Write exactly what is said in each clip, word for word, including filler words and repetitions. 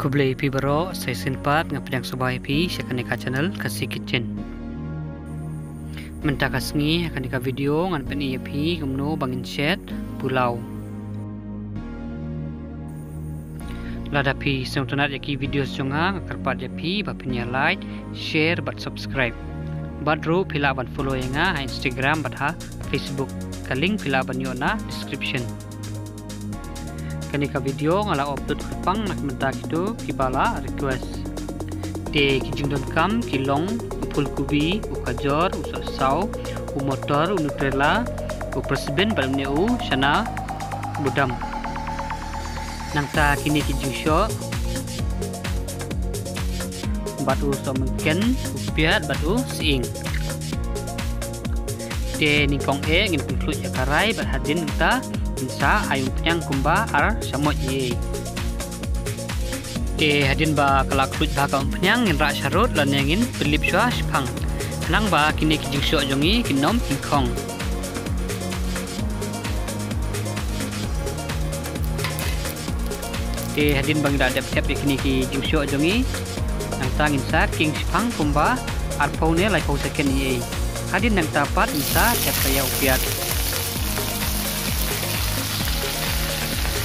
Khublei phi baroh, sa shisien pat nga pdiang sngewbha ïa phi sha kane ka channel Khasi Kitchen. Mynta ka sngi ha kane ka video ngan pyni ïa phi kumno ba ngin shet pulao. Lada phi sngewtynnat ïa ki video jong nga, nga kyrpad ïa phi ba phin ïa like, share bad subscribe. Bad ruh phi lah ban follow ïa nga ha Instagram bad ha Facebook. Ka link phi lah ban ïoh na description. Kane ka video nga la upload kyrpang na ka bynta kito kiba la request. Te ki jingdonkam ki long u phulkubi, u kajor, u sohsaw, u motor, u Nutella, u pressbin bad une u chana badam. Nangta kine ki jingshoh bad u sohmynken, u piat bad u sying. Te nyngkong eh ngin pynkhluit ïa ka rai bad hadien nangta ngin sa ai umphniang kumba ar shamoit eiei. Te hadien ba ka la khluit bha ka umphniang ngin rah sharud lane ngin pynlip shuwa shiphang. Khnang ba kine ki jingshoh jong ngi kin ym ingkhong. Te hadien ba ngi la dep thep ïa kine ki jingshoh jong ngi, nangta ngin sa king shiphang kumba arphew ne laiphew second eiei. Hadien nangta pat ngin sa thep sa ïa u piat.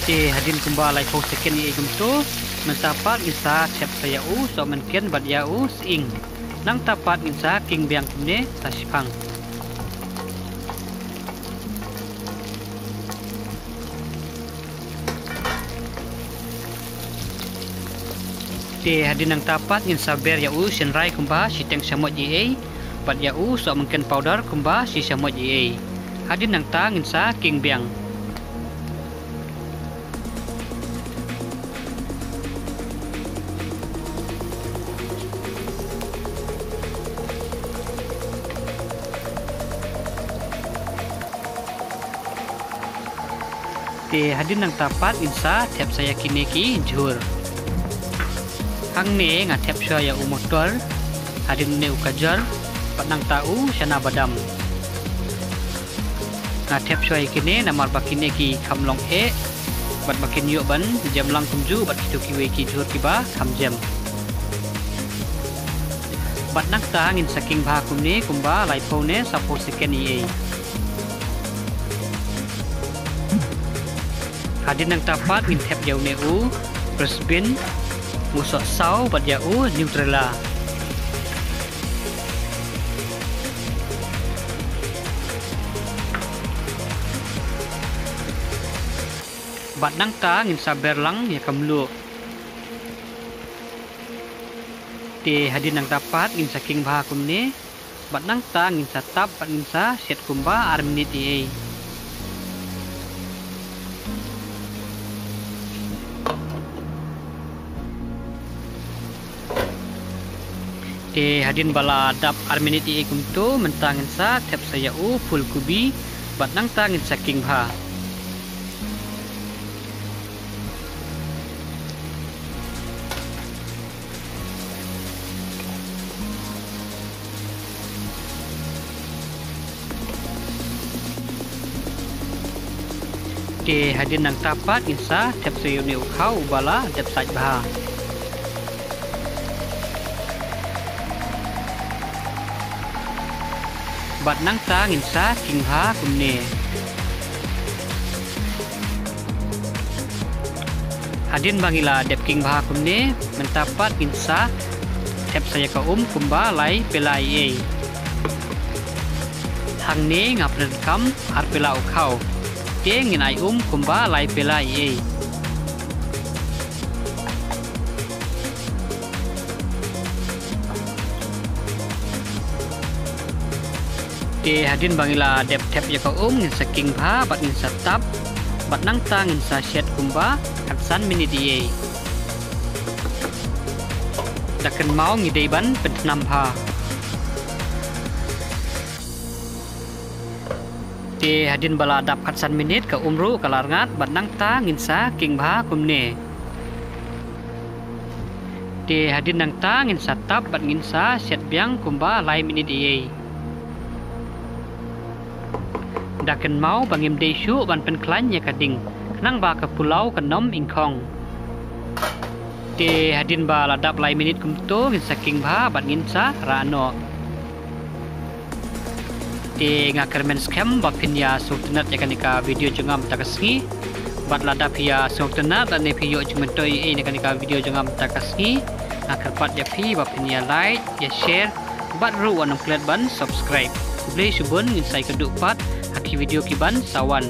Te hadien kumba laiphew second eiei kumto, nangta pat ngin sa thep sa ïa u sohmynken bad ïa u sying. Nangta pat ngin sa king biang kumne sa shiphang. Te hadien nangta pat ngin sa ber ïa u shynrai kumba shiteng shamoit eiei bad ïa u sohmynken powder kumba shi shamoit eiei. Hadien nangta ngin sa king biang. Te hadien nangta pat ngin sa thep sa ïa kine ki jhur. Hangne nga thep shuwa ïa u motor, hadien ne u kajor, bad nangta u chana badam. Nga thep shuwa ïa kine namar ba kine ki kham long eh bad ba kin ïoh ban jem lang kumjuh bad kito kiwei ki jhur kiba kham jem. Bad nangta ngin sa king bha kumne kumba laiphew ne sawphew second eiei. Hadien nangta pat ngin thep ïa une u pressbin, u sohsaw bad ïa u Nutella. Bad nangta ngin sa ber lang ïa ka mluh. Te hadien nangta pat ngin sa king bha kumne. Bad nangta ngin sa tap bad ngin sa shet kumba ar minit eiei. Te hadien ba la dap ar minit eiei kumto, mynta ngin sa thep sa ïa u phulkubi bad nangta ngin sa king bha. Te hadien nangta pat ngin sa thep sa ïa une u khaw uba la dep sait bha. Bad nangta ngin sa king bha kumne. Hadien ba ngi la dep king bha kumne, mynta pat ngin sa thep sa ïa ka um kumba lai pela eiei. Hangne nga pyndonkam ar pela u khaw. Te ngin ai um kumba lai pela eiei. Te hadien ba ngi la dep thep ïa ka um ngin sa king bha bad ngin sa tap bad nangta ngin sa shet kumba khatsan minit eiei. Da kynmaw ngi dei ban pynthnam bha. Te hadien ba la dap khatsan minit ka um ruh ka la rngat bad nangta ngin sa king bha kumne. Te hadien nangta ngin sa tap bad ngin sa shet biang kumba lai minit eiei. Da kynmaw ba ngim dei shuh ban pynkhlaiñ ïa ka ding khnang ba ka pulao kan ym ingkhong. Te hadien ba la dap lai minit kumto ngin sa king bha bad ngin sa rah noh. Te nga kyrmen skhem ba phin ïa sngewtynnad ïa kane ka video jong nga mynta ka sngi. Bad lada phi ïa sngewtynnad lane phi ïoh jingmyntoi ei na kane ka video jong nga mynta ka sngi, nga kyrpad ïa phi ba phin ïa like, ïa share bad ruh wat nym klet ban subscribe. Khublei shibun, ngin sa ïakynduh pat ha ki video ki ban sa wan.